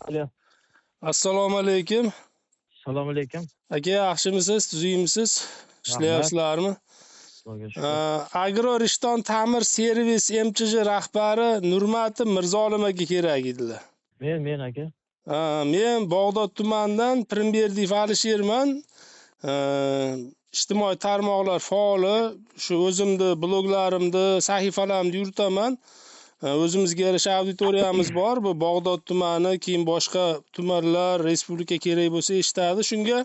Alo. Assalomu alaykum. Assalomu alaykum. Aka, yaxshimisiz, tuzukmisiz? Ishlayapsizlarmi? Xudoga shukur. Agro Rishton ta'mir servis MChJ rahbari Nurmatov Mirzolim aka kerak edilar. Men aka. Men Bog'dod tumanidan Pirimberdiyev Alisherman. Ijtimoiy tarmoqlar faoli, shu o'zimni bloglarimni, sahifalarimni yuritaman. O'zimizga yarasha auditoriyamiz bor. Bu Bog'dod tumani, keyin boshqa tumanlar, respublika kerak bo'lsa eshitadi. Shunga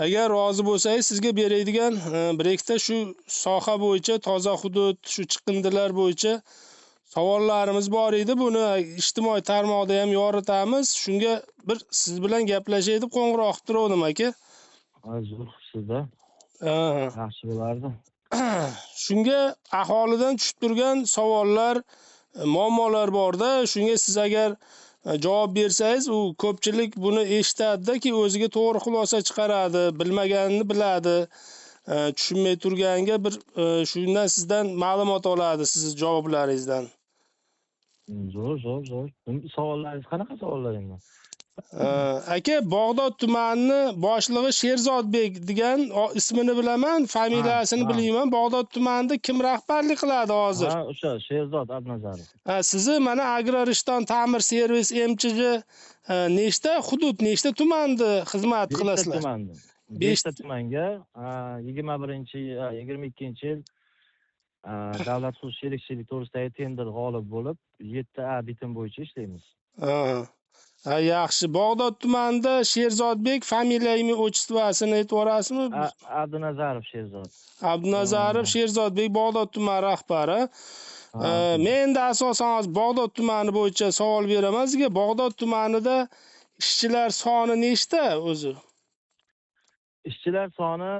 agar rozi bo'lsangiz, sizga beradigan bir ikkita shu soha bo'yicha, toza hudud, shu chiqindilar bo'yicha savollarimiz bor edi. Buni ijtimoiy tarmoqda ham yoritamiz. Shunga bir siz bilan gaplashay deb qo'ng'iroq qilib turgandim, aka. Ha, zo'r qilibsiz-da. Yaxshi bo'lardi. Shunga aholidan tushib turgan savollar, muammolar borda. Shunga siz agar javob bersangiz, u ko'pchilik buni eshitadida, keyin o'ziga to'g'ri xulosa chiqaradi, bilmaganini biladi, tushunmay turganga bir shundan sizdan ma'lumot oladi, sizni javoblaringizdan. Zo'r, zo'r, zo'r. Savollaringiz qanaqa savollar endi? Aka, Bog'dod tumanini boshlig'i Sherzodbek degan ismini bilaman, familiyasini bilmayman. Bog'dod tumanida kim rahbarlik qiladi hozir? Ha, o'sha Sherzod Abnazarov. Ha, sizni mana Agro Rishton ta'mir servis MChJ nechta hudud, nechta tumanda xizmat Beshta qilasizlar? tumanda. Beshta tumanga 21, 22-yil davlat xususiy sherikchilik to'g'risidagi tender g'olib bo'lib, 7A bitim bo'yicha ishlaymiz. Ha, yaxshi. Bog'dod tumanida Sherzodbek familiya, имя, отчество sini aytib yuborasizmi? Abdunazarov Sherzod. Abdunazarov Sherzodbek, Bog'dod tumani rahbari. Ha. Men endi asosan hozir Bog'dod tumani bo'yicha savol beraman sizga. Bog'dod tumanida ishchilar soni nechta o'zi? Ishchilar soni,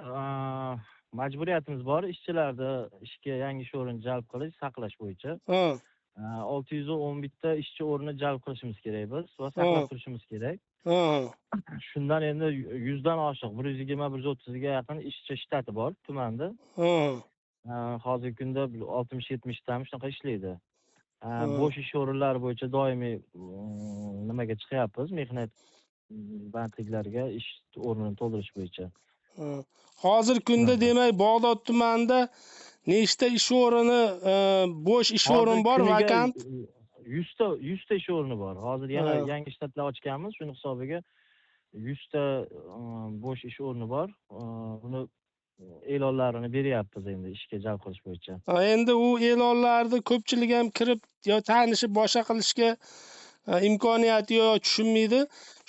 majburiyatimiz bor ishchilarni ishga, yangi ish o'rnini jalb qilish, saqlash bo'yicha. 611 ta ishchi o'rnini jalb qilishimiz kerak biz va saqlab turishimiz kerak. Shundan endi 100dan oshiq, 120, 130ga yaqin ishchi shtati bor tumanda. Hozirgi kunda 60-70 tami shunaqa ishlaydi. Bo'sh ish o'rinlari bo'yicha doimiy nimaga chiqyapmiz, mehnat bandliklarga ish o'rnini to'ldirish bo'yicha. Hozirgi kunda demak, Bog'dod tumanida nechta ish o'rni, bo'sh ish o'rin Hozir bor, kuniga vakant? 100 ta, 100 ta ish o'rni bor. Hozir yana yangi shtatlar ochganmiz, shuni hisobiga 100 ta bo'sh ish o'rni bor. Buni e'lonlarini beryapmiz endi ishga jalb qilish bo'yicha. Ha, endi u e'lonlarni ko'pchilik ham kirib yo tanishib boshqa qilishga imkoniyati yo'q, tushunmaydi.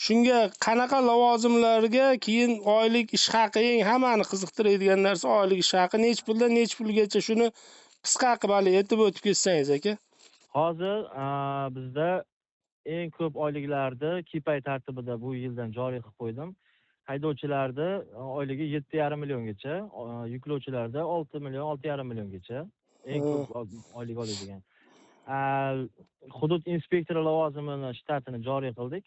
Shunga qanaqa lavozimlarga, keyin oylik ish haqi, eng hammani qiziqtiradigan narsa oylik ish haqi nechi puldan nechi pulgacha, shuni qisqa qilib hali aytib o'tib ketsangiz, aka. Hozir bizda eng ko'p oyliklarni KPI tartibida bu yildan joriy qilib qo'ydim. Haydovchilarni oyligi 7,5 milliongacha, yuklovchilarda 6 million, 6,5 milliongacha eng ko'p oylik oladigan. Hudud inspektori lavozimini shtatini joriy qildik.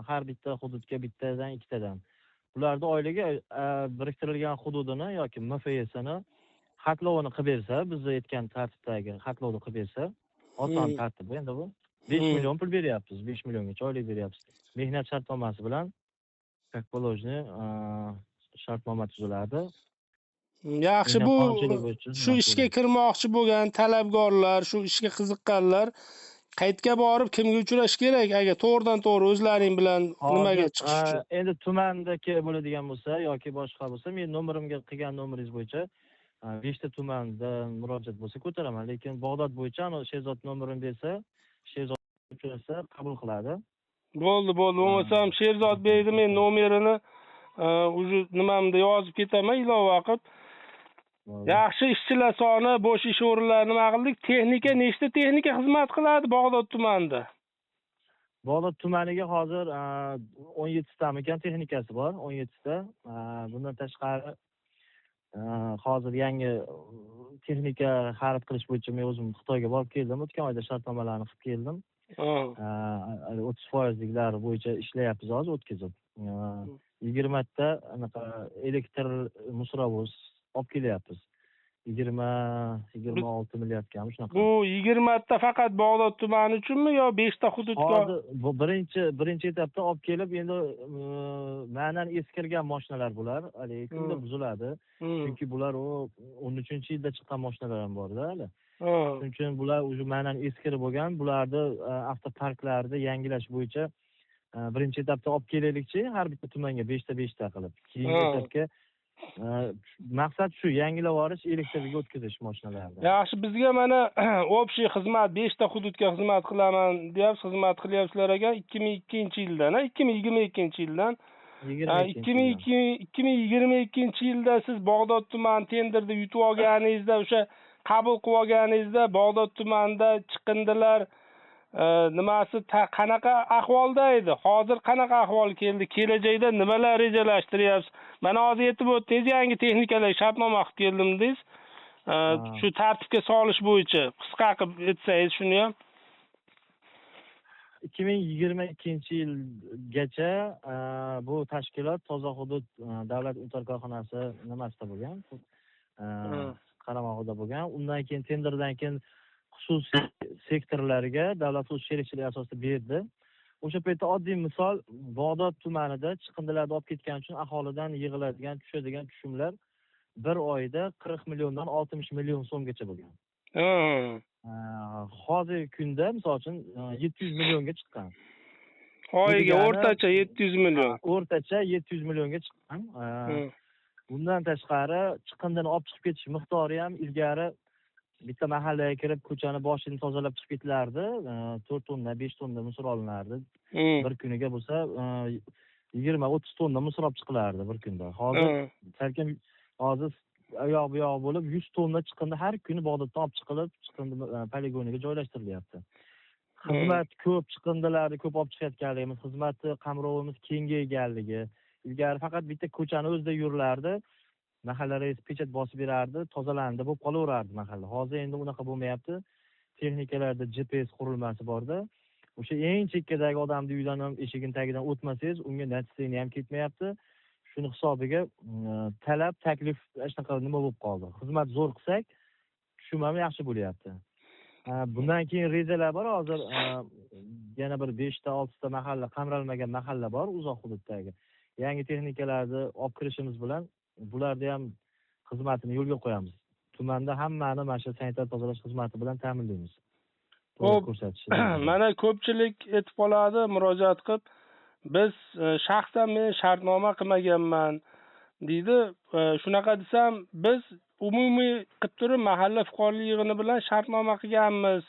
Har bitta hududga bittadan, ikkitadan. Ularni oyligi biriktirilgan hududini yoki MFSini xatlovini qilib bersa, biz aytgan tartibdagi xatlovni qilib bersa, oson tartib bu endi bu. 5 million pul beryapmiz, 5 milliongacha oylik beryapmiz. Mehnat shartnomasi bilan, как положено, shartnoma tuziladi. Yaxshi, Mehnat bu qonunchiligi bo'yicha shu ishga kirmoqchi bo'lgan talabgorlar, shu ishga qiziqqanlar qayerga borib, kimga uchrash kerak agar to'g'ridan to'g'ri o'zlaring bilan nimaga Hozir, chiqish uchun? Endi tumandagi bo'ladigan bo'lsa yoki boshqa bo'lsa, men nomerimga qilgan nomeringiz bo'yicha beshta tumanda murojaat bo'lsa ko'taraman, lekin Bog'dod bo'yicha anavi Sherzod nomerini bersa, Sherzod uchrasa qabul qiladi. Bo'ldi. Bo'lmasam Sherzodbekni men nomerini уже nimamda yozib ketaman ilova qilib. Bo'ldi. Yaxshi, ishchilar soni, bo'sh ish o'rinlari nima qildik? Texnika, nechta texnika xizmat qiladi Bog'dod tumanida? Bog'dod tumaniga hozir 17 tamikan texnikasi bor, 17 ta. Bundan tashqari hozir yangi texnika xarid qilish bo'yicha men o'zim Xitoyga borib keldim, o'tgan oyda shartnomalarni qilib keldim. 30 foizliklar bo'yicha ishlayapmiz hozir o'tkazib. 20 ta anaqa elektr мусоровоз olib kelyapmiz. 20-26 milliardgami shunaqa. Bu 20 ta faqat Bog'dod tumani uchunmi yo 5 ta hududga? Hozir bu birinchi etapda olib kelib, endi ma'nan eskirgan mashinalar bular, haligi kunda buziladi. Chunki bular u 13-yilda chiqqan mashinalar ham borda hali. Shuning uchun bular уже ma'nan eskirib bo'lgan, bularni avtoparklarni yangilash bo'yicha birinchi etapda olib kelaylikchi, har bitta tumanga 5 ta 5 ta qilib. Keyingi etapga maqsad shu, yangilab yuborish, elektrga o'tkazish mashinalarni. Yaxshi, bizga mana общий xizmat 5 ta hududga xizmat qilaman deyapsiz, xizmat qilyapsizlar ekan 2002-yildan, 2022-yildan. 2022-yilda siz Bog'dod tumani tenderda yutib olganingizda, o'sha qabul qilib olganingizda Bog'dod tumanida chiqindilar nimasi qanaqa ahvolda edi? Hozir qanaqa ahvol keldi? Kelajakda nimalar rejalashtiryapsiz? Mana hozir aytib o'tdingiz, yangi texnikalar shartnoma qilib keldim dedingiz. Shu tartibga solish bo'yicha qisqa qilib aytsangiz shuni ham. 2022-yilgacha bu tashkilot Toza hudud davlat unitar korxonasi nimasida bo'lgan? Qaramog'ida bo'lgan. Undan keyin tenderdan keyin xususiy sektorlarga davlat xususiy sherikchilik asosida berdi. O'sha paytda oddiy misol, Bog'dod tumanida chiqindilarni olib ketgani uchun aholidan yig'iladigan, tushadigan tushumlar bir oyda 40 milliondan 60 million so'mgacha bo'lgan. Hozirgi kunda misol uchun 700 millionga chiqqan. Oyiga o'rtacha 700 million. O'rtacha 700 millionga chiqqan. Bundan tashqari chiqindini olib chiqib ketish miqdori ham ilgari bitta mahallaga kirib ko'chani boshini tozalab chiqib ketilardi. 4 tonna, 5 tonna musor olinardi. Bir kuniga bo'lsa 20-30 tonna musor olib chiqilardi bir kunda. Hozir salkam hozir u bu yoq bo'lib 100 tonna chiqindi har kuni Bog'doddan olib chiqilib, chiqindi poligoniga joylashtirilyapti. Xizmat ko'p, chiqindilarni ko'p olib chiqayotganligimiz, xizmatni qamrovimiz kengayganligi. Ilgari faqat bitta ko'chani o'zida yurilardi. Mahalla raisi pechat bosib berardi, tozalandi bo'lib qolaverardi mahalla. Hozir endi unaqa bo'lmayapti. Texnikalarda GPS qurilmasi borda. O'sha eng chekkadagi odamni uyidan ham eshigini tagidan o'tmasangiz, unga natijani ham ketmayapti. Shuni hisobiga talab, taklif shunaqa nima bo'lib qoldi. Xizmat zo'r qilsak, tushum ham yaxshi bo'lyapti. Bundan keyin rejalar bor. Hozir yana bir 5 ta, 6 ta mahalla, qamralmagan mahalla bor uzoq hududdagi. Yangi texnikalarni olib kirishimiz bilan bularni ham xizmatini yo'lga qo'yamiz. Tumanda hammani mana shu sanitar tozalash xizmati bilan ta'minlaymiz. Xo'p, mana ko'pchilik aytib qoladi, murojaat qilib, biz shaxsan men shartnoma qilmaganman deydi. Shunaqa desam, biz umumiy qilib turib mahalla fuqarolik yig'ini bilan shartnoma qilganmiz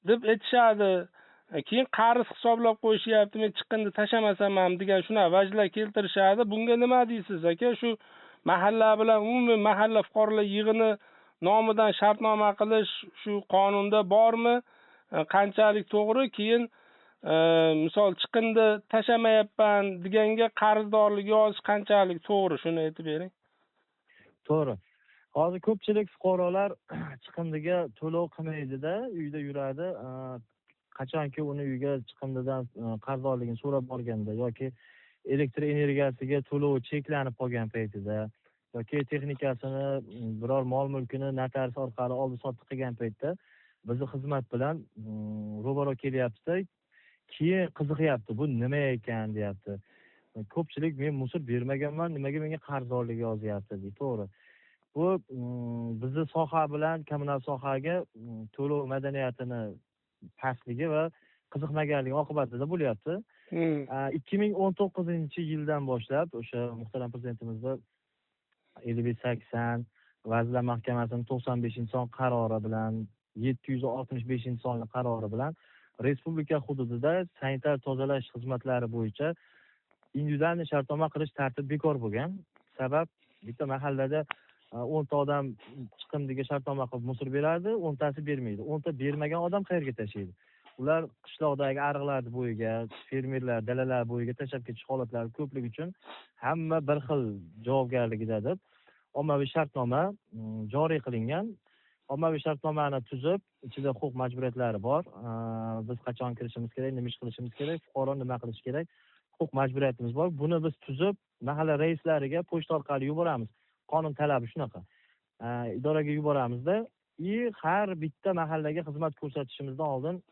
deb aytishadi. Keyin qarz hisoblab qo'yishyapti, men chiqindi tashlamasam ham degan shunaqa vajlar keltirishadi. Bunga nima deysiz aka? Shu mahalla bilan umumiy mahalla fuqarolar yig'ini nomidan shartnoma qilish shu qonunda bormi? Qanchalik to'g'ri? Keyin misol chiqindi tashlamayapman deganga qarzdorlik yozish qanchalik to'g'ri? Shuni aytib bering. To'g'ri. Hozir ko'pchilik fuqarolar chiqindiga to'lov qilmaydida, uyda yuradi. Qachonki uni uyga chiqindidan qarzdorligini so'rab borganda yoki elektr energiyasiga to'lovi cheklanib qolgan paytida yoki texnikasini, biror mol mulkini notarius orqali oldi sotdi qilgan paytda bizni xizmat bilan ro'baro kelyapti-da, keyin qiziqyapti, bu nima ekan deyapti. Ko'pchilik men musor bermaganman, nimaga menga qarzdorlik yozyapti deydi. To'g'ri. Bu bizni soha bilan kommunal sohaga to'lov madaniyatini pastligi va qiziqmaganligi oqibatida bo'lyapti. 2019-yildan boshlab o'sha muhtaram prezidentimizni 5580 Vazirlar Mahkamasining 95-son qarori bilan 765-sonli qarori bilan respublika hududida sanitar tozalash xizmatlari bo'yicha individual shartnoma qilish tartibi bekor bo'lgan. Sabab bitta mahallada 10 ta odam chiqindiga shartnoma qilib musor beradi, 10 tasi bermaydi. 10 ta bermagan odam qayerga tashlaydi? Ular qishloqdagi ariqlar bo'yiga, fermerlar, dalalar bo'yiga tashlab ketish holatlari ko'pligi uchun hamma bir xil javobgarligida deb ommaviy shartnoma joriy qilingan. Ommaviy shartnomani tuzib, ichida huquq majburiyatlari bor. Biz qachon kirishimiz kerak, nima ish qilishimiz kerak, fuqaro nima qilishi kerak, huquq majburiyatimiz bor. Buni biz tuzib, mahalla raislariga pochta orqali yuboramiz. Qonun talabi shunaqa. Idoraga yuboramizda и har bitta mahallaga xizmat ko'rsatishimizdan oldin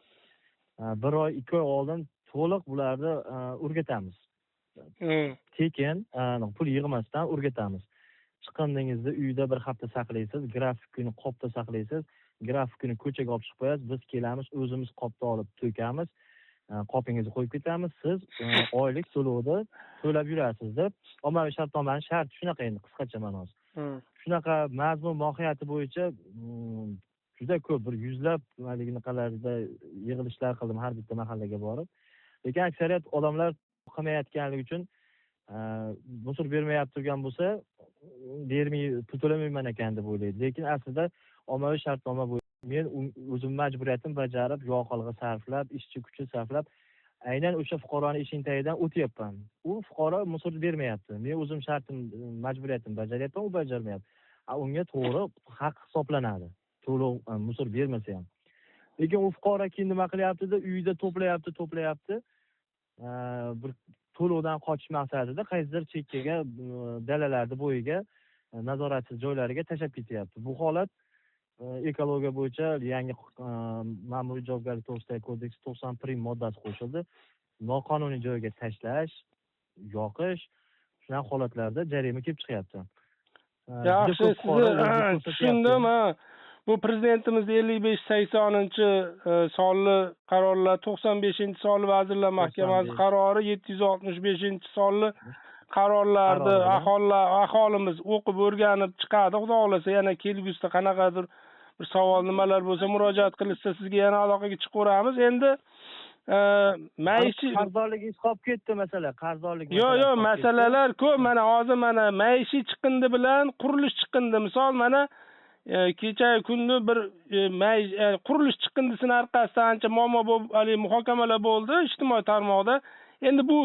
bir oy, 2 oy oldin to'liq bularni o'rgatamiz. Tekin, pul yig'masdan o'rgatamiz. Chiqindingizni uyda bir hafta saqlaysiz, grafik kuni qopda saqlaysiz, grafik kuni ko'chaga olib chiqib qo'yasiz, biz kelamiz, o'zimiz qopda olib to'kamiz, qopingizni qo'yib ketamiz, siz oylik to'lovni to'lab yurasiz deb. Ommaviy shartnomani sharti shunaqa endi, qisqacha ma'nosi. Shunaqa mazmun mohiyati bo'yicha juda ko'p, bir yuzlab haliginaqalarda yig'ilishlar qildim har bitta mahallaga borib. Lekin aksariyat odamlar qilmayotganligi uchun, мусор bermayapti turgan bo'lsa, bermay, pul to'lamayman ekan deb o'ylaydi. Lekin aslida ommaviy shartnoma bo'yicha men o'zim majburiyatimni bajarib, yoqilg'i sarflab, ishchi kuchi sarflab, aynan o'sha fuqaroni eshigini tagidan o'tyapman. U fuqaro мусор bermayapti. Men o'zim shartim, majburiyatimni bajaryapman, u bajarmayapti. A unga to'g'ri haq hisoblanadi. To'lov мусор bermasa ham. Lekin u fuqaro keyin nima qilyapti-da, uyida to'playapti, to'playapti. Bir to'lovdan qochish maqsadida qaysidir chekkaga, dalalarni bo'yiga, nazoratsiz joylariga tashlab ketyapti. Bu holat ekologiya bo'yicha yangi ma'muriy javobgarlik to'g'risidagi kodeks 90 prim moddasi qo'shildi. Noqonuniy joyga tashlash, yoqish, shunaqa holatlarda jarima kelib chiqyapti. Juda Yaxshi, ko'p fuqaro sizni o'zi ko'rsatyapti. Tushundim, ha. Bu prezidentimizni 5580 sonli qarorlar, 95-sonli Vazirlar Mahkamasi 95. qarori, 765-sonli qarorlarni Qarori bilan. Aholilar, aholimiz o'qib o'rganib chiqadi. Xudo xohlasa, yana kelgusida qanaqadir bir savol nimalar bo'lsa, murojaat qilishsa, sizga yana aloqaga chiqaveramiz. Endi maishiy Qarzdorlik ish qolib ketdi masala, qarzdorlik Yo'q, masalasi yo'q, qolib ketdi. Masalalar ko'p. Mana hozir mana maishiy chiqindi bilan qurilish chiqindi. Misol, mana kecha kunni bir qurilish chiqindisini orqasida ancha muammo bo'lib, haligi muhokamalar bo'ldi ijtimoiy tarmoqda. Endi bu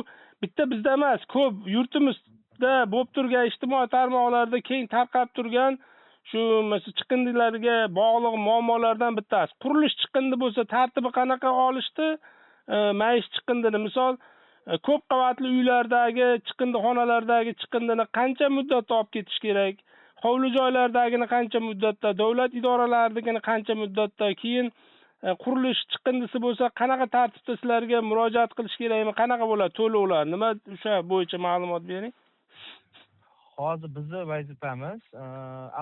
bitta bizda emas, ko'p yurtimizda bo'lib turgan, ijtimoiy tarmoqlarda keng tarqab turgan shu, masalan, chiqindilarga bog'liq muammolardan bittasi. Qurilish chiqindi bo'lsa, tartibi qanaqa olishdi? Maishiy chiqindini, misol, ko'p qavatli uylardagi chiqindixonalardagi chiqindini qancha muddatda olib ketish kerak? Hovli joylardagini qancha muddatda, davlat idoralaridagini qancha muddatda, keyin qurilish chiqindisi bo'lsa, qanaqa tartibda sizlarga murojaat qilish kerakmi? Qanaqa bo'ladi to'lovlar? Nima, o'sha bo'yicha ma'lumot bering. Hozir bizni vazifamiz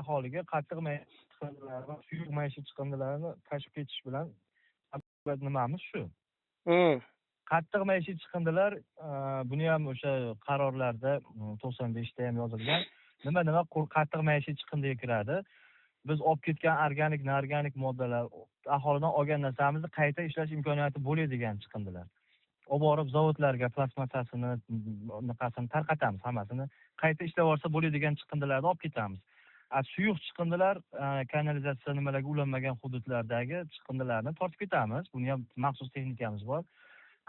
aholiga qattiq maishiy chiqindilar va suyuq maishiy chiqindilarni tashib ketish bilan nimamiz shu. Qattiq maishiy chiqindilar, buni ham o'sha qarorlarda, 95da ham yozilgan. Nima nima qattiq maishiy chiqindiga kiradi. Biz olib ketgan organik, noorganik moddalar, aholidan olgan narsamizni qayta ishlash imkoniyati bo'ladigan chiqindilar. Olib borib zavodlarga plastmassasini, bunaqasini tarqatamiz hammasini. Qayta ishlab olsa bo'ladigan chiqindilarni olib ketamiz. A suyuq chiqindilar, kanalizatsiya nimalarga ulanmagan hududlardagi chiqindilarni tortib ketamiz. Buni ham maxsus texnikamiz bor.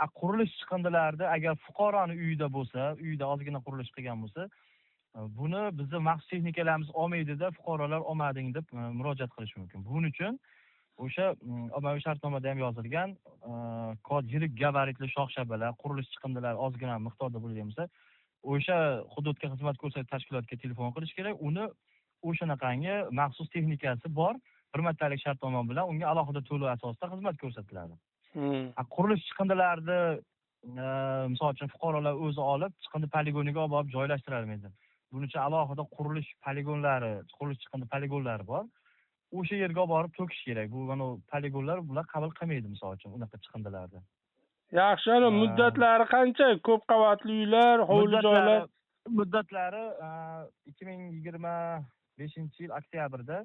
A qurilish chiqindilarida agar fuqaroni uyida bo'lsa, uyida ozgina qurilish qilgan bo'lsa, buni bizni maxsus texnikalarimiz olmaydida, fuqarolar olmading deb murojaat qilishi mumkin. Buning uchun o'sha ommaviy shartnomada ham yozilgan, yirik gabaritli shox-shabbalar, qurilish chiqindilari ozgina miqdorda bo'lgan bo'lsa, o'sha hududga xizmat ko'rsatish tashkilotga telefon qilish kerak. Uni o'shanaqangi maxsus texnikasi bor, bir martalik shartnoma bilan unga alohida to'lov asosida xizmat ko'rsatiladi. A qurilish chiqindilarini, misol uchun, fuqarolar o'zi olib chiqindi poligoniga olib borib joylashtirolmaydi. Buning uchun alohida qurilish poligonlari, qurilish chiqindi poligonlari bor. O'sha yerga olib borib to'kish kerak. Bu mana poligonlar, bular qabul qilmaydi, misol uchun, unaqa chiqindilarni. Yaxshi, ana muddatlari qancha? Ko'p qavatli uylar, hovli joylar. Muddatlari 2025-yil oktyabrda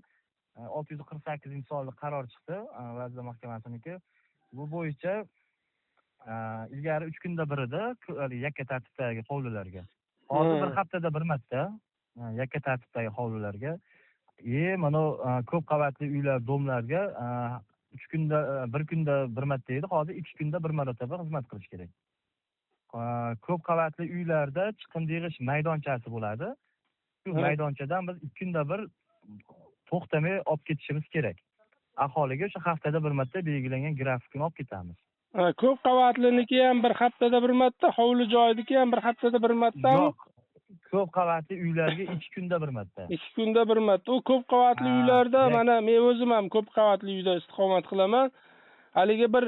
648-sonli qaror chiqdi, Vazirlar Mahkamasiniki. Bu bo'yicha ilgari 3 kunda bir edi, haligi yakka tartibdagi hovlilarga. Hozir bir haftada bir marta yakka tartibdagi hovlilarga. Mana ko'p qavatli uylar, дом larga 3 kunda, bir kunda bir marta edi, hozir 2 kunda bir marotaba xizmat qilish kerak. Ko'p qavatli uylarda chiqindi yig'ish maydonchasi bo'ladi. Shu maydonchadan biz 2 kunda bir to'xtamay olib ketishimiz kerak. Aholiga o'sha haftada bir marta belgilangan grafikni olib ketamiz. Ha, ko'p qavatliniki ham bir haftada bir marta, hovli joyniki ham bir haftada bir martami? Yo'q. Ko'p qavatli uylarga 2 kunda bir marta. 2 kunda bir marta. U ko'p qavatli uylarda mana men o'zim ham ko'p qavatli uyda istiqomat qilaman. Haligi bir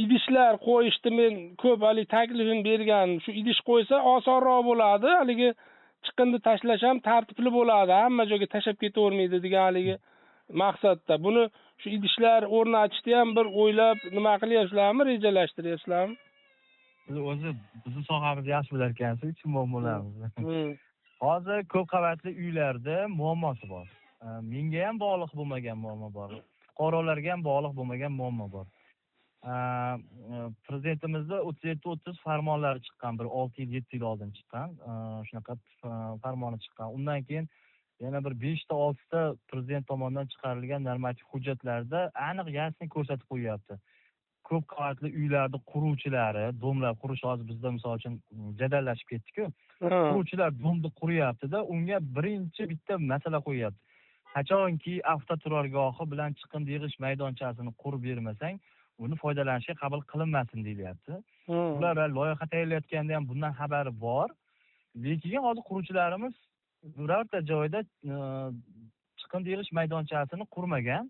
idishlar qo'yishdi, men ko'p haligi taklifim bergan. Shu idish qo'ysa osonroq bo'ladi. Haligi chiqindi tashlash ham tartibli bo'ladi. Hamma joyga tashlab ketavermaydi degan haligi maqsadda. Buni shu idishlar o'rnatishni ham bir o'ylab nima qilyapsizlarmi, rejalashtiryapsizlarmi? Siz o'zi bizni sohamizni yaxshi bilar ekansiz, hech muammolarimizni. Hozir ko'p qavatli uylarda muammosi bor. Menga ham bog'liq bo'lmagan muammo bor. Fuqarolarga ham bog'liq bo'lmagan muammo bor. Prezidentimizda 37-30 farmonlari chiqqan, bir 6 yil, 7 yil oldin chiqqan, shunaqa farmoni chiqqan. Undan keyin yana bir 5 ta 6 ta prezident tomonidan chiqarilgan normativ hujjatlarda aniq yasni ko'rsatib qo'yyapti. Ko'p qavatli uylarni quruvchilari, domlar qurish hozir bizda misol uchun jadallashib ketdi-ku. Quruvchilar domni quryapti-da, unga birinchi bitta masala qo'yyapti. Qachonki avtoturargohi bilan chiqindi yig'ish maydonchasini qurib bermasang, uni foydalanishga qabul qilinmasin deyilyapti. Ular loyiha tayyorlayotganda ham bundan xabari bor. Lekin hozir quruvchilarimiz birorta joyda chiqindi yig'ish maydonchasini qurmagan.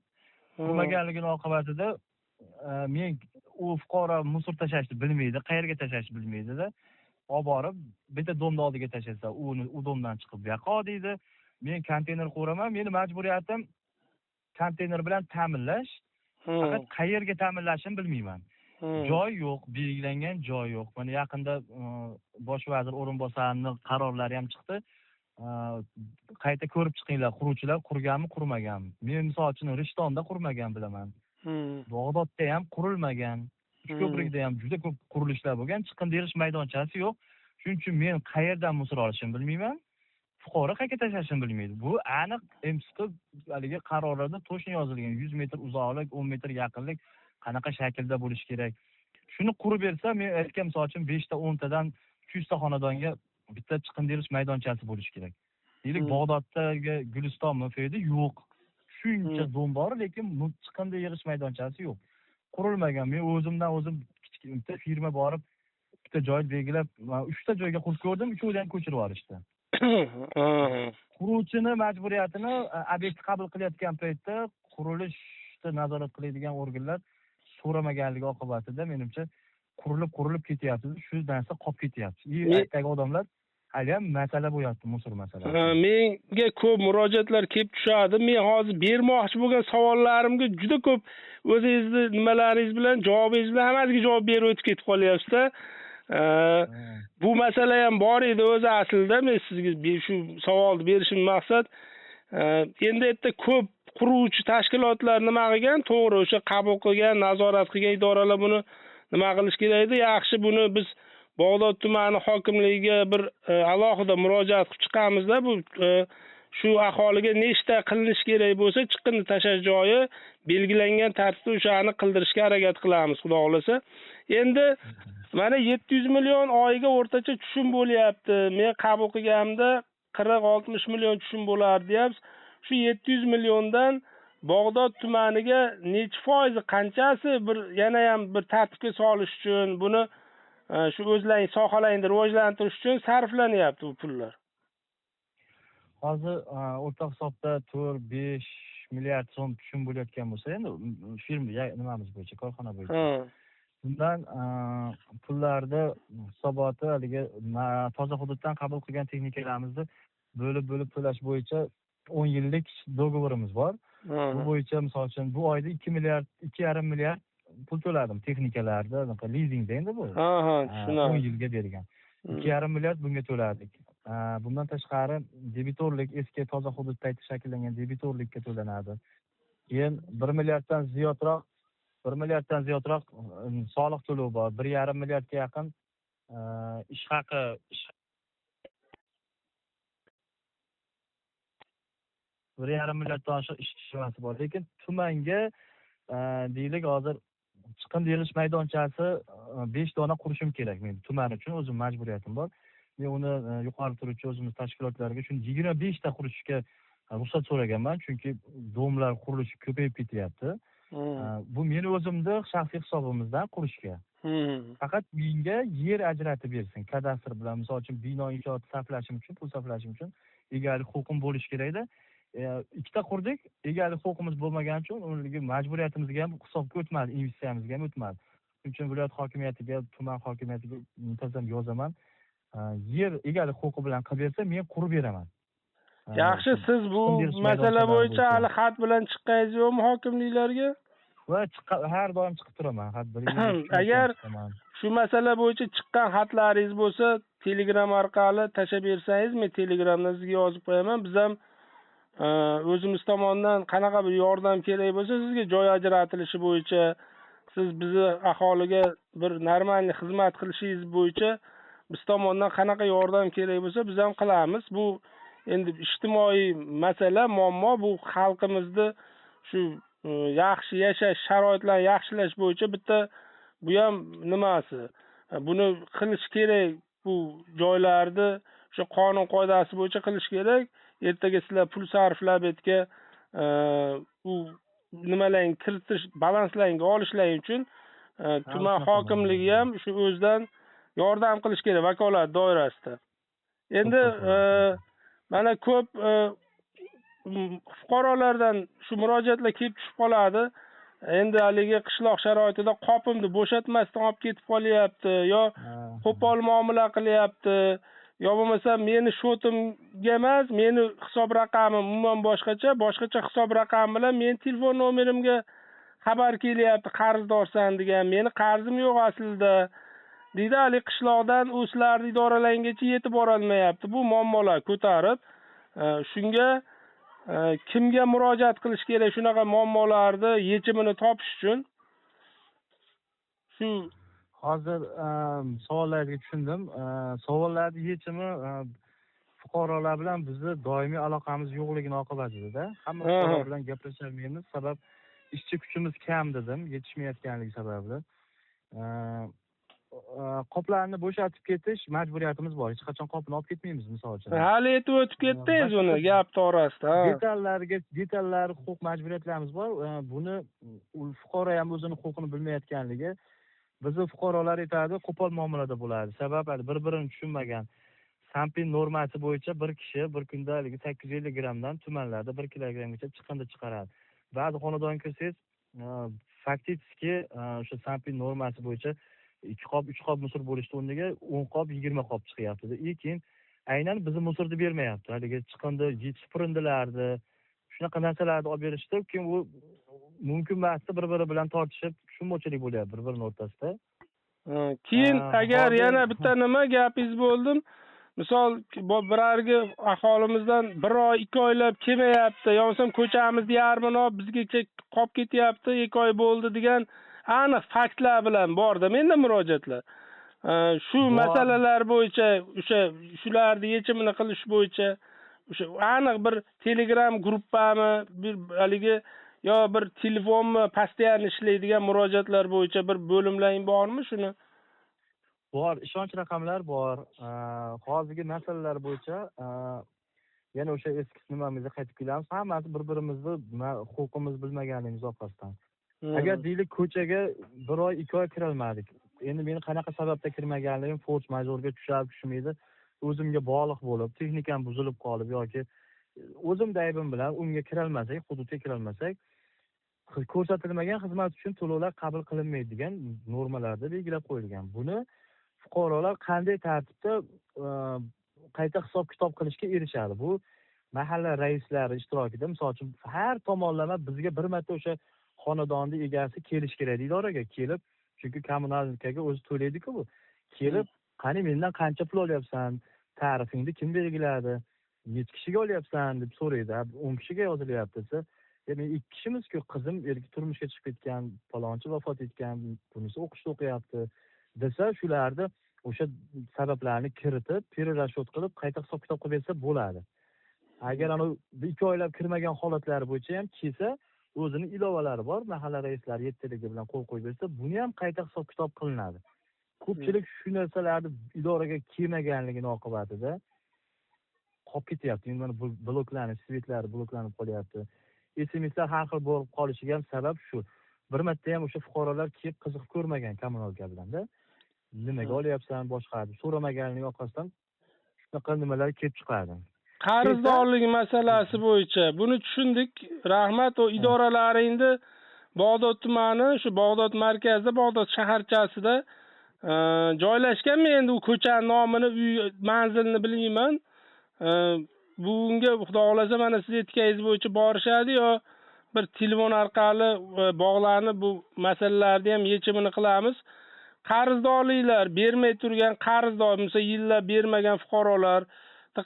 Qurmaganligini oqibatida men u fuqaro musor tashlashni bilmaydi, qayerga tashlashni bilmaydi-da. Olib borib bitta domni oldiga tashlasa, uni u domdan chiqib bu yoqqa deydi. Men konteyner quraman, meni majburiyatim konteyner bilan ta'minlash. Faqat qayerga ta'minlashimni bilmayman. Joy yo'q, belgilangan joy yo'q. Mana yaqinda bosh vazir o'rinbosarining qarorlari ham chiqdi. Qayta ko'rib chiqinglar, quruvchilar qurganmi, qurmaganmi. Men misol uchun Rishtonda qurmagan bilaman. Bog'dodda ham qurilmagan. Uchko'prikda ham juda ko'p qurilishlar bo'lgan, chiqindi yig'ish maydonchasi yo'q. Shuning uchun men qayerdan musor olishimni bilmayman. Fuqaro qayerga tashlashini bilmaydi. Bu aniq MSQ haligi qarorlarda to'shin yozilgan. 100 metr uzoqlik, 10 metr yaqinlik qanaqa shaklda bo'lishi kerak. Shuni qurib bersa, men aytgan misol uchun 5 ta 10 tadan 300 ta xonadonga bitta chiqindi yig'ish maydonchasi bo'lishi kerak. Deylik, Bog'doddagi Guliston MFda yo'q. Shuncha dom bor, lekin chiqindi yig'ish maydonchasi yo'q. Qurilmagan. Men o'zimdan o'zim kichik bitta firma borib, bitta joy belgilab, 3 ta joyga qurib ko'rdim, uchovini ham ko'chirib yuborishdi. Quruvchini majburiyatini obyekt qabul qilayotgan paytda qurilishni nazorat qiladigan organlar so'ramaganligi oqibatida menimcha qurilib ketyapti. Shu narsa qolib ketyapti. Ertaga odamlar hali ham masala bo'lyapti, musor masalasi. Menga ko'p murojaatlar kelib tushadi. Men hozir bermoqchi bo'lgan savollarimga juda ko'p o'zingizni nimalaringiz bilan, javobingiz bilan hammasiga javob berib o'tib ketib qolyapsiz-da. Bu masala ham bor edi o'zi aslida. Men sizga shu savolni berishim maqsad, endi yerda ko'p quruvchi tashkilotlar nima qilgan, to'g'ri o'sha qabul qilgan, nazorat qilgan idoralar buni nima qilish kerak edi. Yaxshi, buni biz Bog'dod tumani hokimligiga bir alohida murojaat qilib chiqamizda, bu shu aholiga nechta qilinishi kerak bo'lsa, chiqindi tashlash joyi belgilangan tartibda o'shani qildirishga harakat qilamiz, xudo xohlasa. Endi mana 700 million oyiga o'rtacha tushum bo'lyapti. Men qabul qilganimda 40-60 million tushum bo'lardi deyapsiz. Shu 700 milliondan Bog'dod tumaniga necha foizi, qanchasi bir yana ham bir tartibga solish uchun, buni shu o'zlaring sohalaringni rivojlantirish uchun sarflanyapti bu pullar? Hozir o'rta hisobda 4-5 milliard so'm tushum bo'layotgan bo'lsa, endi firma nimamiz bo'yicha, korxona bo'yicha. Bundan pullarni hisoboti haligi toza hududdan qabul qilgan texnikalarimizni bo'lib-bo'lib to'lash bo'yicha 10 yillik dogovorimiz bor. Bu bo'yicha misol uchun bu oyda 2 milliard, 2,5 milliard pul to'ladim texnikalarda, anaqa lizingda endi bu. Tushunarli. 10 yilga bergan. 2,5 milliard bunga to'ladik. Bundan tashqari debitorlik, eski toza hudud payti shakllangan debitorlikka to'lanadi. Keyin 1 milliarddan ziyodroq, 1 milliarddan ziyodroq soliq to'lovi bor. 1,5 milliardga yaqin ish haqi, ish 1,5 milliarddan oshiq ish tushmasi bor. Lekin tumanga deylik hozir chiqindi yig'ish maydonchasi 5 dona qurishim kerak men tuman uchun, o'zim majburiyatim bor. Men uni yuqori turuvchi o'zimiz tashkilotlarga shuni 25 ta qurishga ruxsat so'raganman, chunki domlar qurilishi ko'payib ketyapti. Bu meni o'zimni shaxsiy hisobimizdan qurishga. Faqat menga yer ajratib bersin, kadastr bilan, misol uchun bino inshoot sarflashim uchun, pul sarflashim uchun egalik huquqim bo'lishi kerakda. Ikkita qurdik, egalik huquqimiz bo'lmagani uchun unigi majburiyatimizga ham hisobga o'tmadi, investitsiyamizga ham o'tmadi. Shuning uchun viloyat hokimiyatiga, tuman hokimiyatiga muntazam yozaman. Yer egalik huquqi bilan qilib bersa, men qurib beraman. Yaxshi, siz bu masala bo'yicha hali xat bilan chiqqaningiz yo'qmi hokimliklarga? Va har doim chiqib turaman, xat bir Agar shu masala bo'yicha chiqqan xatlaringiz bo'lsa, Telegram orqali tashlab bersangiz, men Telegramdan sizga yozib qo'yaman. Biz ham o'zimiz tomonidan qanaqa bir yordam kerak bo'lsa, sizga joy ajratilishi bo'yicha, siz bizni aholiga bir normalniy xizmat qilishingiz bo'yicha biz tomondan qanaqa yordam kerak bo'lsa, biz ham qilamiz. Bu endi ijtimoiy masala, muammo, bu xalqimizni shu yaxshi yashash sharoitlarini yaxshilash bo'yicha bitta bu ham nimasi. Buni qilish kerak, bu joylarni o'sha qonun qoidasi bo'yicha qilish kerak. Ertaga sizlar pul sarflab etga u nimalarni kiritish, balanslaringga olishlaring uchun tuman hokimligi ham shu o'zidan yordam qilish kerak vakolat doirasida. Endi mana ko'p fuqarolardan shu murojaatlar kelib tushib qoladi. Endi haligi qishloq sharoitida qopimni bo'shatmasdan olib ketib qolyapti, yo qo'pol muomala qilyapti, yo bo'lmasa meni shotimga emas, meni hisob raqamim umuman boshqacha, boshqacha hisob raqam bilan meni telefon nomerimga xabar kelyapti, qarzdorsan degan, meni qarzim yo'q aslida deydi. Hali qishloqdan o'zlari idoralangacha yetib borolmayapti. Bu muammolar ko'tarib, shunga kimga murojaat qilish kerak shunaqa muammolarni yechimini topish uchun? Shu hozir savollarga tushundim. Savollarning yechimi fuqarolar bilan bizni doimiy aloqamiz yo'qligini oqibatida. Hamma fuqaro bilan gaplasholmaymiz, sabab ishchi kuchimiz kam dedim, yetishmayotganligi sababli. Qoplarni bo'shatib ketish majburiyatimiz bor. Hech qachon qopni olib ketmaymiz, misol uchun. Hali aytib o'tib ketdingiz uni gap to'g'risida. Detallarga, detallar huquq majburiyatlarimiz bor. Buni fuqaro ham o'zini huquqini bilmayotganligi, bizni fuqarolar aytadi, qo'pol muomalada bo'ladi. Sabab hali bir-birini tushunmagan. Sampin normasi bo'yicha bir kishi bir kunda haligi 850 grammdan tumanlarda 1 kilogramgacha chiqindi chiqaradi. Ba'zi xonadonga kirsangiz, faktически o'sha sampin normasi bo'yicha 2 qop, 3 qop musor bo'lishdi o'rniga 10 qop, 20 qop chiqyapti. Keyin aynan bizni musorni bermayapti. Haligi chiqindi, supurindilarni, shunaqa narsalarni olib berishdi. Keyin u mumkin emasdi, bir-biri bilan tortishib, tushunmovchilik bo'lyapti bir-birini o'rtasida. Keyin agar yana bitta nima gapingiz bo'ldim. Misol birarga aholimizdan 1 oy, 2 oylab kelmayapti, yo bo'lmasam ko'chamizni yarmini olib bizgacha qolib ketyapti, 2 oy bo'ldi degan aniq faktlar bilan borda menda murojaatlar. Shu masalalar bo'yicha, o'sha shularni yechimini qilish bo'yicha o'sha aniq bir Telegram gruppami, bir haligi yo bir telefonmi постоянно ishlaydigan murojaatlar bo'yicha bir bo'limlaring bormi shuni? Bor, ishonch raqamlar bor. Hozirgi masalalar bo'yicha yana o'sha eski nimamizga qaytib kelamiz. Hammasi bir-birimizni huquqimiz bilmaganligimiz orqasidan. Agar deylik ko'chaga 1 oy, 2 oy kirolmadik. Endi meni qanaqa sababda kirmaganligim force majorga tushadi, tushmaydi. O'zimga bog'liq bo'lib, texnikam buzilib qolib yoki o'zim aybim bilan unga kirolmasak, hududga kirolmasak, ko'rsatilmagan xizmat uchun to'lovlar qabul qilinmaydi degan normalarda belgilab qo'yilgan. Buni fuqarolar qanday tartibda qayta hisob-kitob qilishga erishadi? Bu mahalla raislari ishtirokida, misol uchun, har tomonlama bizga bir marta o'sha xonadonning egasi kelish kerak idoraga kelib, chunki kommunalkaga o'zi to'laydi-ku bu. Kelib, qani mendan qancha pul olyapsan, tarifingni kim belgiladi, necha kishiga olyapsan deb so'raydi. 10 kishiga yozilyapti desa, men 2 kishimiz-ku, qizim erkak turmushga chiqib ketgan, palonchi vafot etgan, bunisi o'qishda o'qiyapti desa, shularni o'sha sabablarni kiritib, перерасчет qilib, qayta hisob-kitob qilib bersa bo'ladi. Agar ana 2 oylab kirmagan holatlari bo'yicha ham kelsa, o'zini ilovalari bor, mahalla raislari yettiligi bilan qo'l qo'yib bersa, buni ham qayta hisob-kitob qilinadi. Ko'pchilik shu narsalarni idoraga kelmaganligini oqibatida qolib ketyapti. Endi mana bloklanish, svetlari bloklanib qolyapti. SMSlar har xil bo'lib qolishiga ham sabab shu. Bir marta ham o'sha fuqarolar kelib qiziqib ko'rmagan kommunalka bilanda. Nimaga olyapsan boshqa deb so'ramaganligi orqasidan shunaqa nimalar kelib chiqadi. Qarzdorlik masalasi bo'yicha buni tushundik. Rahmat. U idoralaringni Bag'dod tumani, shu Bag'dod markazida, Bag'dod shaharchasida joylashganmi endi u ko'cha nomini, uy manzilini bilmayman. Bunga Xudo xohlasa mana siz aytganingiz bo'yicha borishadi yo bir telefon orqali bog'lanib bu masalalarni ham yechimini qilamiz. Qarzdorliklar, bermay turgan qarzdor, misol yillab bermagan fuqarolar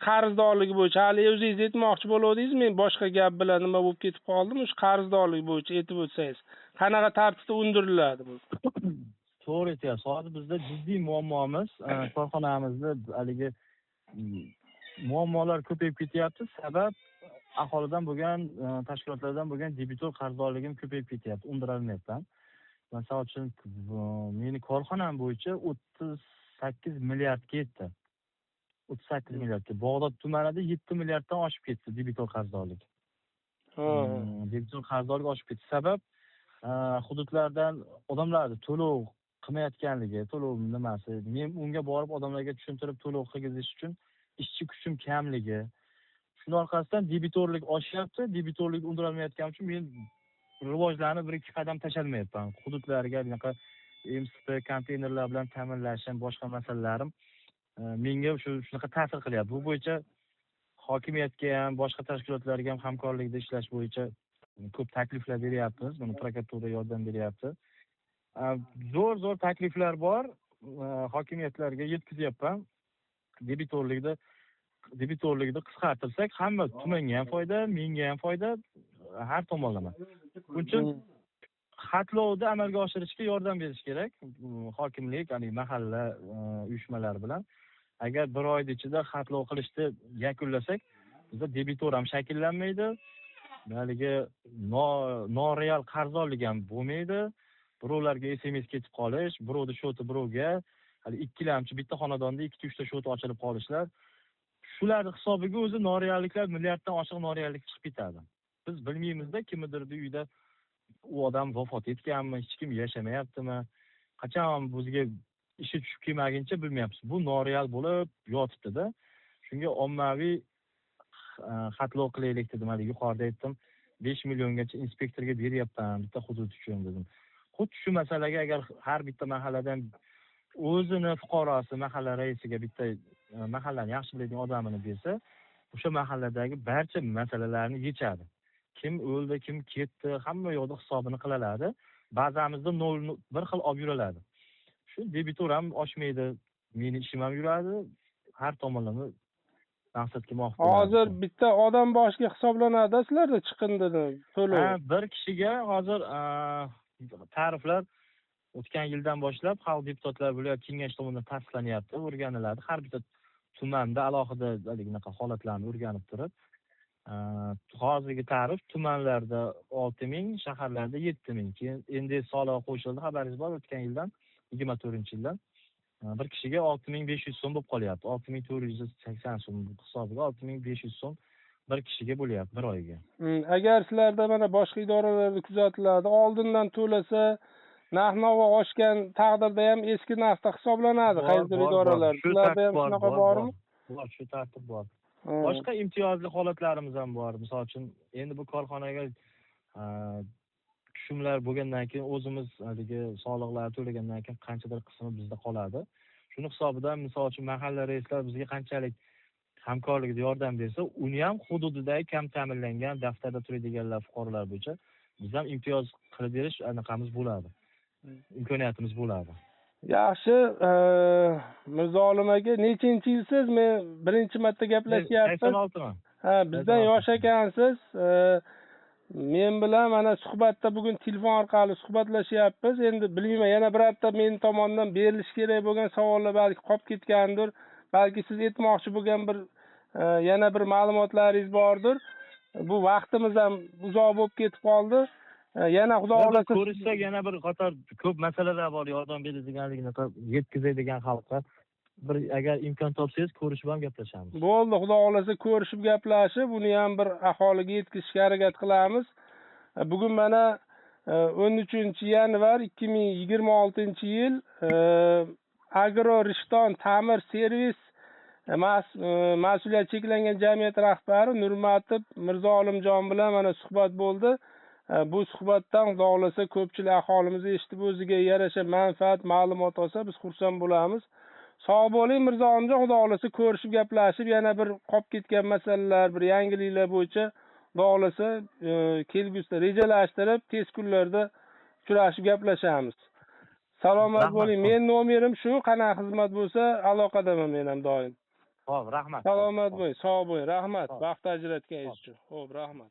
qarzdorligi bo'yicha hali o'zingiz aytmoqchi bo'luvdingiz, men boshqa gap bilan nima bo'lib ketib qoldim, o'sha qarzdorlik bo'yicha aytib o'tsangiz, qanaqa tartibda undiriladi bu? To'g'ri aytyapsiz. Hozir bizda jiddiy muammomiz, korxonamizda haligi muammolar ko'payib ketyapti. Sabab aholidan bo'lgan, tashkilotlardan bo'lgan debitor qarzdorligim ko'payib ketyapti, undirolmayapman. Masalan uchun, meni korxonam bo'yicha 38 milliardga yetdi. 38 milliardga. Bag'dod tumanida 7 milliarddan oshib ketdi debitor qarzdorlik. Debitor qarzdorlik oshib ketdi. Sabab hududlardan odamlarni to'lov qilmayotganligi, to'lov nimasi, men unga borib odamlarga tushuntirib to'lov qilgizish uchun ishchi kuchim kamligi. Shuning orqasidan debitorlik oshyapti. Debitorlik undirolmayotganim uchun men rivojlanib bir ikki qadam tashalmayapman. Hududlarga bunaqa MSP konteynerlar bilan ta'minlashim, boshqa masalalarim menga shunaqa ta'sir qilyapti. Bu bo'yicha hokimiyatga ham, boshqa tashkilotlarga ham hamkorlikda ishlash bo'yicha ko'p takliflar beryapmiz. Buni prokuratura yordam beryapti. Zo'r takliflar bor. Hokimiyatlarga yetkazyapman. Debitorlikni qisqartirsak, hamma tumanga ham foyda, menga ham foyda, har tomonlama. Buning uchun xatlovni amalga oshirishga yordam berish kerak. Hokimlik, ya'ni mahalla uyushmalari bilan. Agar bir oy ichida xatlov qilishni yakunlasak, bizda debitor ham shakllanmaydi, haligi noreal qarzdorlik ham bo'lmaydi. Birovlarga SMS ketib qolish, birovni shoti birovga, hali ikkilamchi bitta xonadonda 2-3 ta shot ochilib qolishlar. Shularni hisobiga o'zi norealliklar, milliarddan oshiq noreallik chiqib ketadi. Biz bilmaymizda kimnidir uyida u odam vafot etganmi, hech kim yashamayaptimi, qachon bizga ishi tushib kelmaguncha bilmayapmiz. Bu noreal bo'lib yotibdi-da. Shunga ommaviy xatlov qilaylik dedim, hali yuqorida aytdim. 5 milliongacha inspektorga beryapman bitta hudud uchun dedim. Xuddi shu masalaga agar har bitta mahalladan o'zini fuqarosi, mahalla raisiga bitta mahallani yaxshi biladigan odamini bersa, o'sha mahalladagi barcha masalalarni yechadi. Kim o'ldi, kim ketdi, hamma yoqda hisobini qilaladi. Ba'zamizda 0 bir xil olib yuriladi. Shu debitor ham oshmaydi, meni ishim ham yuradi, har tomonlama maqsadga muvofiq bo'ladi. Hozir bitta odam boshiga hisoblanadi sizlarda chiqindini to'lov. Ha, bir kishiga hozir tariflar o'tgan yildan boshlab xalq deputatlari viloyat kengashi tomonidan tasdiqlanyapti, o'rganiladi. Har bitta tumanda alohida haligi holatlarni o'rganib turib, hozirgi tarif tumanlarda 6000, shaharlarda 7000. Keyin endi soliq qo'shildi, xabaringiz bor, o'tgan yildan 24-yildan bir kishiga 6500 so'm bo'lib qolyapti. 6480 so'm hisobiga 6500 so'm bir kishiga bo'lyapti bir oyga. Agar sizlarda mana boshqa idoralarda kuzatiladi, oldindan to'lasa narx-navo oshgan taqdirda ham eski narxda hisoblanadi qaysidir idoralar. Sizlarda ham shunaqa bormi? Bor, shu tartib bor. Boshqa imtiyozli holatlarimiz ham bor. Misol uchun, endi bu korxonaga tushumlar bo'lgandan keyin o'zimiz haligi soliqlar to'lagandan keyin qanchadir qismi bizda qoladi. Shuni hisobidan misol uchun mahalla raislari bizga qanchalik hamkorlikda yordam bersa, uni ham hududidagi kam ta'minlangan daftarda turadiganlar fuqarolar bo'yicha biz ham imtiyoz qilib berish anaqamiz bo'ladi. Imkoniyatimiz bo'ladi. Yaxshi, Mirzolim aka, nechinchi yilsiz? Men birinchi marta gaplashyapmiz. 86man. Ha, bizdan yosh ekansiz. Men bilan mana suhbatda bugun telefon orqali suhbatlashyapmiz. Endi bilmayman, yana birorta men tomondan berilishi kerak bo'lgan savollar balki qolib ketgandir. Balki siz aytmoqchi bo'lgan bir yana bir ma'lumotlaringiz bordir. Bu vaqtimiz ham uzoq bo'lib ketib qoldi. Yana Xudo xohlasa ko'rishsak yana bir qator ko'p masalalar bor, yordam beradiganligini yetkazadigan xalqqa. Bir agar imkon topsangiz ko'rishib ham gaplashamiz. Bo'ldi, Xudo xohlasa ko'rishib gaplashib, uni ham bir aholiga yetkazishga harakat qilamiz. Bugun mana 13 yanvar 2026 yil Agro Rishton ta'mir servis mas'uliyati cheklangan jamiyat rahbari Nurmatov Mirzo Olimjon bilan mana suhbat bo'ldi. Bu suhbatdan Xudo xohlasa ko'pchilik aholimiz eshitib o'ziga yarasha manfaat, ma'lumot olsa biz xursand bo'lamiz. Sog' bo'ling Mirzo Olimjon, Xudo xohlasa ko'rishib gaplashib yana bir qolib ketgan masalalar, bir yangiliklar bo'yicha Xudo xohlasa kelgusida rejalashtirib tez kunlarda uchrashib gaplashamiz. Salomat Rahmat. bo'ling. Men nomerim shu, qanaqa xizmat bo'lsa aloqadaman men ham doim. Xo'p, rahmat. Salomat Xo'p. bo'ling, sog' bo'ling. Rahmat Xo'p. vaqt ajratganingiz uchun. Xo'p, rahmat.